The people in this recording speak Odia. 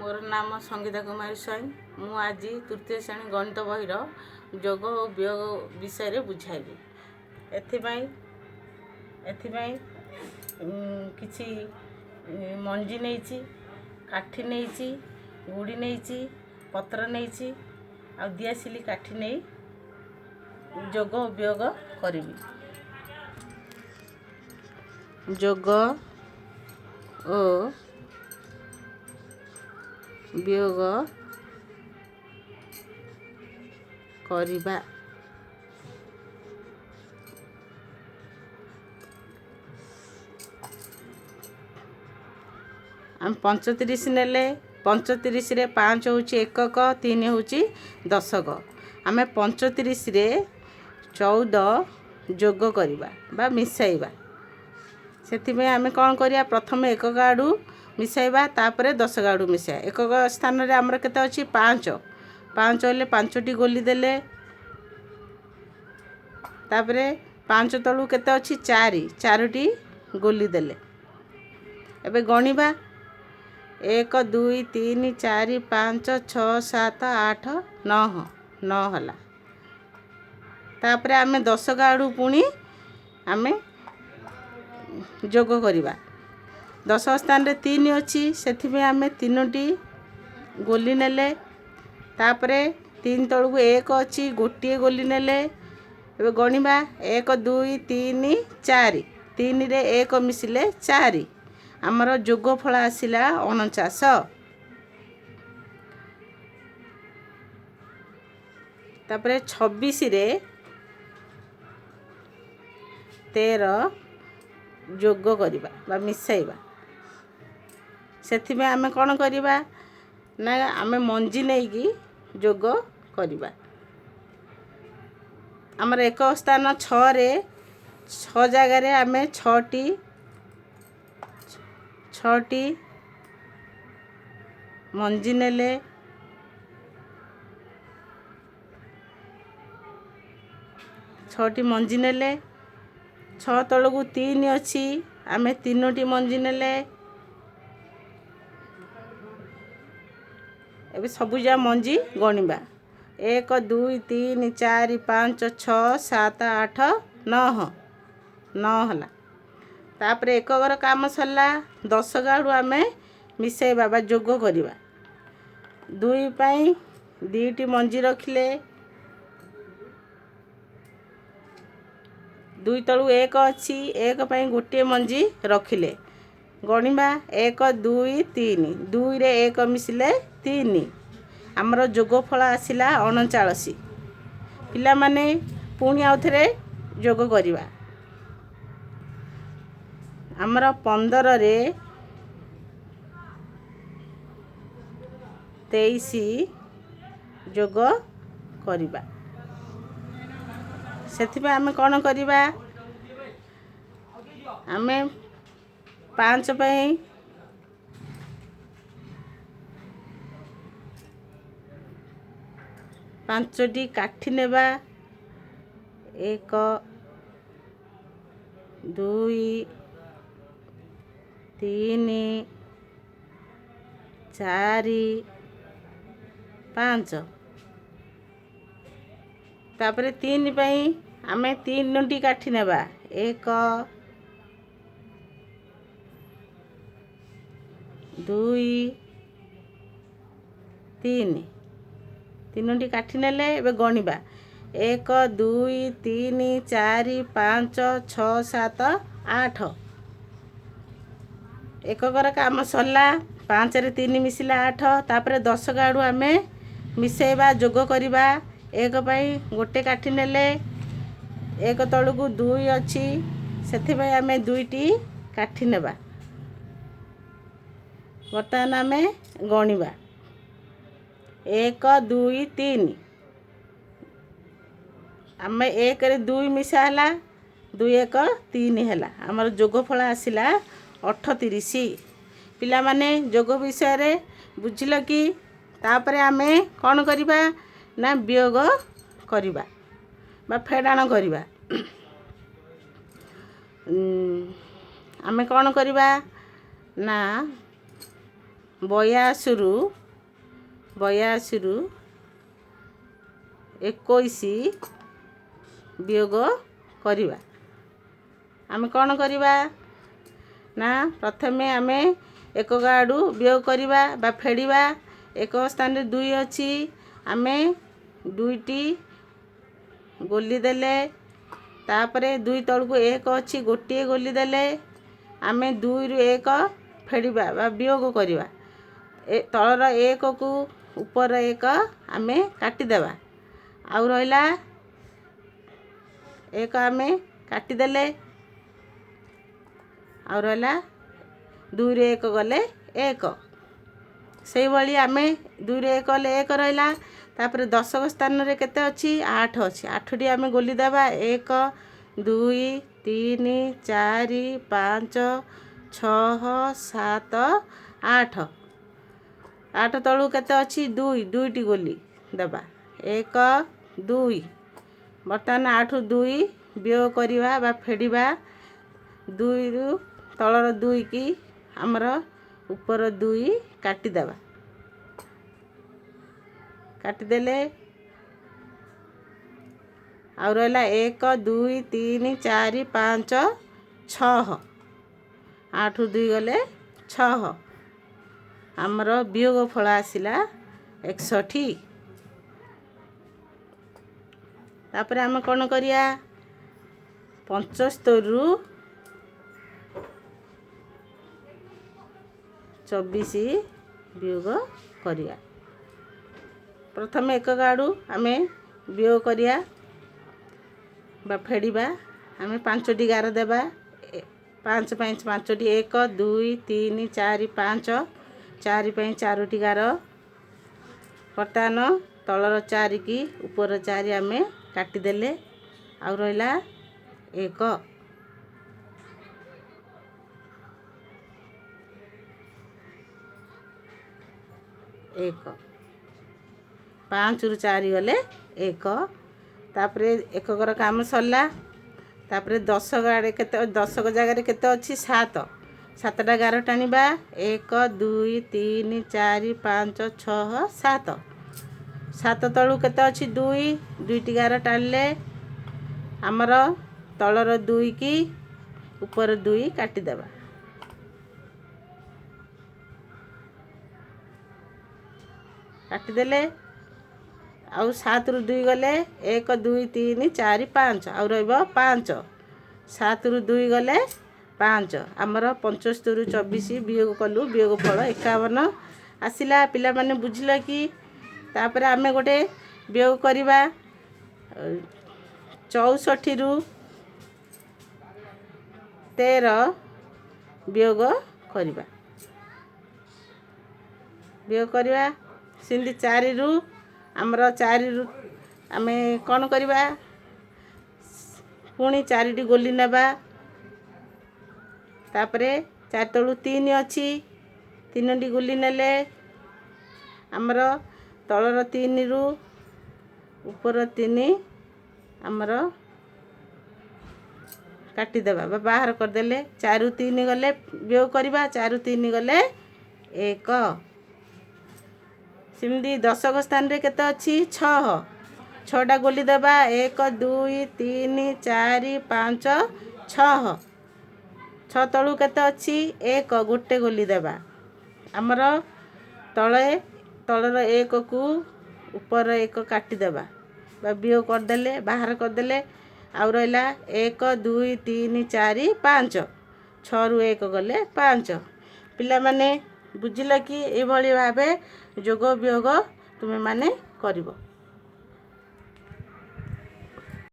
ମୋର ନାମ ସଙ୍ଗୀତା କୁମାରୀ ସ୍ୱାଇଁ। ମୁଁ ଆଜି ତୃତୀୟ ଶ୍ରେଣୀ ଗଣିତ ବହିର ଯୋଗ ଓ ବିୟୋଗ ବିଷୟରେ ବୁଝାଇବି। ଏଥିପାଇଁ କିଛି ମଞ୍ଜି ନେଇଛି, କାଠି ନେଇଛି, ଗୁଡ଼ି ନେଇଛି, ପତ୍ର ନେଇଛି ଆଉ ଦିଆସିଲି କାଠି ନେଇ ଯୋଗ ଓ ବିୟୋଗ କରିବି। ଯୋଗ ଓ ବିୟୋଗ କରିବା। ଆମେ 35 ନେଲେ, 35ରେ 5 ହେଉଛି ଏକକ, 3 ହେଉଛି ଦଶକ। ଆମେ 35ରେ 14 ଯୋଗ କରିବା ବା ମିଶାଇବା। ସେଥିପାଇଁ ଆମେ କ'ଣ କରିବା? ପ୍ରଥମେ ଏକକ ଆଡ଼ୁ ମିଶାଇବା, ତାପରେ ଦଶକ ଆଡ଼ୁ ମିଶାଇବା। ଏକକ ସ୍ଥାନରେ ଆମର କେତେ ଅଛି? 5। 5 ହେଲେ 5ଟି ଗୋଲି ଦେଲେ। ତାପରେ 5 ତଳକୁ କେତେ ଅଛି? 4। 4ଟି ଗୋଲି ଦେଲେ। ଏବେ ଗଣିବା। 1, 2, 3, 4, 5, 6, 7, 8, 9। 9 ହେଲା। ତାପରେ ଆମେ ଦଶକ ଆଡ଼ୁ ପୁଣି ଆମେ ଯୋଗ କରିବା। ଦଶକ ସ୍ଥାନରେ 3 ଅଛି, ସେଥିପାଇଁ ଆମେ 3ଟି ଗୋଲି ନେଲେ। ତାପରେ 3 ତଳକୁ 1 ଅଛି, ଗୋଟିଏ ଗୋଲି ନେଲେ। ଏବେ ଗଣିବା। 1, 2, 3, 4। 3ରେ 1 ମିଶିଲେ 4। ଆମର ଯୋଗଫଳ ଆସିଲା 49। ତାପରେ 26ରେ 13 ଯୋଗ କରିବା ବା ମିଶାଇବା। ସେଥିପାଇଁ ଆମେ କ'ଣ କରିବା ନା, ଆମେ ମଞ୍ଜି ନେଇକି ଯୋଗ କରିବା। ଆମର ଏକ ସ୍ଥାନ 6ରେ, 6 ଜାଗାରେ ଆମେ 6ଟି ମଞ୍ଜି ନେଲେ। 6ଟି ମଞ୍ଜି ନେଲେ। 6 ତଳକୁ 3 ଅଛି, ଆମେ 3ଟି ମଞ୍ଜି ନେଲେ। ଏବେ ସବୁ ଯାକ ମଞ୍ଜି ଗଣିବା। 1, 2, 3, 4, 5, 6, 7, 8, 9। 9 ହେଲା। ତାପରେ ଏକକର କାମ ସରିଲା। ଦଶକ ଆଡ଼ୁ ଆମେ ମିଶାଇବା ବା ଯୋଗ କରିବା। 2 ପାଇଁ 2ଟି ମଞ୍ଜି ରଖିଲେ। 2 ତଳୁ 1 ଅଛି, 1 ପାଇଁ ଗୋଟିଏ ମଞ୍ଜି ରଖିଲେ। ଗଣିବା। 1, 2, 3। 2ରେ 1 ମିଶିଲେ 3। ଆମର ଯୋଗଫଳ ଆସିଲା 39। ପିଲାମାନେ, ପୁଣି ଆଉ ଥରେ ଯୋଗ କରିବା। ଆମର 15ରେ 23 ଯୋଗ କରିବା। ସେଥିପାଇଁ ଆମେ କ'ଣ କରିବା? ଆମେ 5 ପାଇଁ 5ଟି କାଠି ନେବା। 1, 2, 3, 4, 5। ତାପରେ 3 ପାଇଁ ଆମେ 3ଟି କାଠି ନେବା। 1, 2, 3। 3ଟି କାଠି ନେଲେ। ଏବେ ଗଣିବା। 1, 2, 3, 4, 5, 6, 7, 8। ଏକକର କାମ ସରିଲା। 5ରେ 3 ମିଶିଲା 8। ତାପରେ ଦଶକ ଆଡ଼ୁ ଆମେ ମିଶାଇବା, ଯୋଗ କରିବା। 1 ପାଇଁ ଗୋଟେ କାଠି ନେଲେ। 1 ତଳକୁ 2 ଅଛି, ସେଥିପାଇଁ ଆମେ 2ଟି କାଠି ନେବା। ବର୍ତ୍ତମାନ ଆମେ ଗଣିବା। 1, 2, 3। ଆମେ 1ରେ 2 ମିଶା ହେଲା, 2 1 3 ହେଲା। ଆମର ଯୋଗଫଳ ଆସିଲା 38। ପିଲାମାନେ, ଯୋଗ ବିଷୟରେ ବୁଝିଲ କି? ତାପରେ ଆମେ କ'ଣ କରିବା ନା ବିୟୋଗ କରିବା ବା ଫେଡ଼ାଣ କରିବା। ଆମେ କ'ଣ କରିବା ନା 82ରୁ 82ରୁ 21 ବିୟୋଗ କରିବା। ଆମେ କ'ଣ କରିବା ନା, ପ୍ରଥମେ ଆମେ ଏକକ ଆଡ଼ୁ ବିୟୋଗ କରିବା ବା ଫେଡ଼ିବା। ଏକକ ସ୍ଥାନରେ 2 ଅଛି, ଆମେ 2ଟି ଗୋଲି ଦେଲେ। ତାପରେ 2 ତଳକୁ 1 ଅଛି, ଗୋଟିଏ ଗୋଲି ଦେଲେ। ଆମେ 2ରୁ 1 ଫେଡ଼ିବା ବା ବିୟୋଗ କରିବା। ଏ ତଳର 1କୁ ଉପର 1 ଆମେ କାଟିଦେବା, ଆଉ ରହିଲା 1, ଆମେ କାଟିଦେଲେ, ଆଉ ରହିଲା 2ରୁ 1 ଗଲେ 1। ସେଇଭଳି ଆମେ 2ରୁ 1 ଗଲେ 1 ରହିଲା। ତାପରେ ଦଶକ ସ୍ଥାନରେ କେତେ ଅଛି? 8 ଅଛି। 8ଟି ଆମେ ଗୋଲି ଦେବା, 1, 2, 3, 4, 5, 6, 7, 8। 8 ତଳକୁ କେତେ ଅଛି? 2। 2ଟି ଗୋଲି ଦେବା, 1, 2। ବର୍ତ୍ତମାନ 8ରୁ 2 ବିୟୋଗ କରିବା ବା ଫେଡ଼ିବା। 2ରୁ ତଳର 2 କି ଆମର ଉପର 2 କାଟିଦେବା। କାଟିଦେଲେ ଆଉ ରହିଲା 1, 2, 3, 4, 5, 6। 8ରୁ 2 ଗଲେ 6। ଆମର ବିୟୋଗ ଫଳ ଆସିଲା 61। ତାପରେ ଆମେ କ'ଣ କରିବା? 75ରୁ 24 ବିୟୋଗ କରିବା। ପ୍ରଥମେ ଏକକ ଆଡ଼ୁ ଆମେ ବିୟୋଗ କରିବା ବା ଫେଡ଼ିବା। ଆମେ 5ଟି ଗାର ଦେବା, 5 ପାଇଁ 5ଟି, 1, 2, 3, 4, 5, 4 ପାଇଁ 4ଟି ଗାର। ବର୍ତ୍ତମାନ ତଳର 4 କି ଉପର 4 ଆମେ କାଟିଦେଲେ, ଆଉ ରହିଲା 1। 1, 5ରୁ 4 ଗଲେ 1। ତାପରେ ଏକକର କାମ ସରିଲା। ତାପରେ ଦଶକ ଆଡ଼େ କେତେ, ଦଶକ ଜାଗାରେ କେତେ ଅଛି? 7। 7ଟା ଗାର ଟାଣିବା, 1, 2, 3, 4, 5, 6, 7। 7 ତଳକୁ କେତେ ଅଛି? 2। 2ଟି ଗାର ଟାଣିଲେ ଆମର ତଳର 2 କି ଉପର 2 କାଟିଦେବା। କାଟିଦେଲେ ଆଉ 7ରୁ 2 ଗଲେ 1, 2, 3, 4, 5, ଆଉ ରହିବ 5। 7ରୁ 2 ଗଲେ 5। ଆମର 75ରୁ 24 ବିୟୋଗ କଲୁ, ବିୟୋଗ ଫଳ 51 ଆସିଲା। ପିଲାମାନେ ବୁଝିଲ କି? ତାପରେ ଆମେ ଗୋଟେ ବିୟୋଗ କରିବା, 64ରୁ 13 ବିୟୋଗ କରିବା। ବିୟୋଗ କରିବା ସେମିତି 4ରୁ, ଆମର 4ରୁ ଆମେ କ'ଣ କରିବା? ପୁଣି 4ଟି ଗୋଲି ନେବା। ତାପରେ 4 ତଳୁ 3 ଅଛି, 3ଟି ଗୋଲି ନେଲେ ଆମର ତଳର 3ରୁ ଉପର 3 ଆମର କାଟିଦେବା ବା ବାହାର କରିଦେଲେ। 4ରୁ 3 ଗଲେ, ବିୟୋଗ କରିବା, 4ରୁ 3 ଗଲେ 1। ସେମିତି ଦଶକ ସ୍ଥାନରେ କେତେ ଅଛି? 6। 6ଟା ଗୋଲି ଦେବା, 1, 2, 3, 4, 5, 6। 6 ତଳୁ କେତେ ଅଛି? 1, ଗୋଟେ ଗୋଲି ଦେବା। ଆମର ତଳେ ତଳର 1କୁ ଉପର 1 କାଟିଦେବା ବା ବିୟୋଗ କରିଦେଲେ, ବାହାର କରିଦେଲେ, ଆଉ ରହିଲା 1, 2, 3, 4, 5। 6ରୁ 1 ଗଲେ 5। ପିଲାମାନେ ବୁଝିଲ କି? ଏଇଭଳି ଭାବେ ଯୋଗ ବିୟୋଗ ତୁମେମାନେ କରିବ।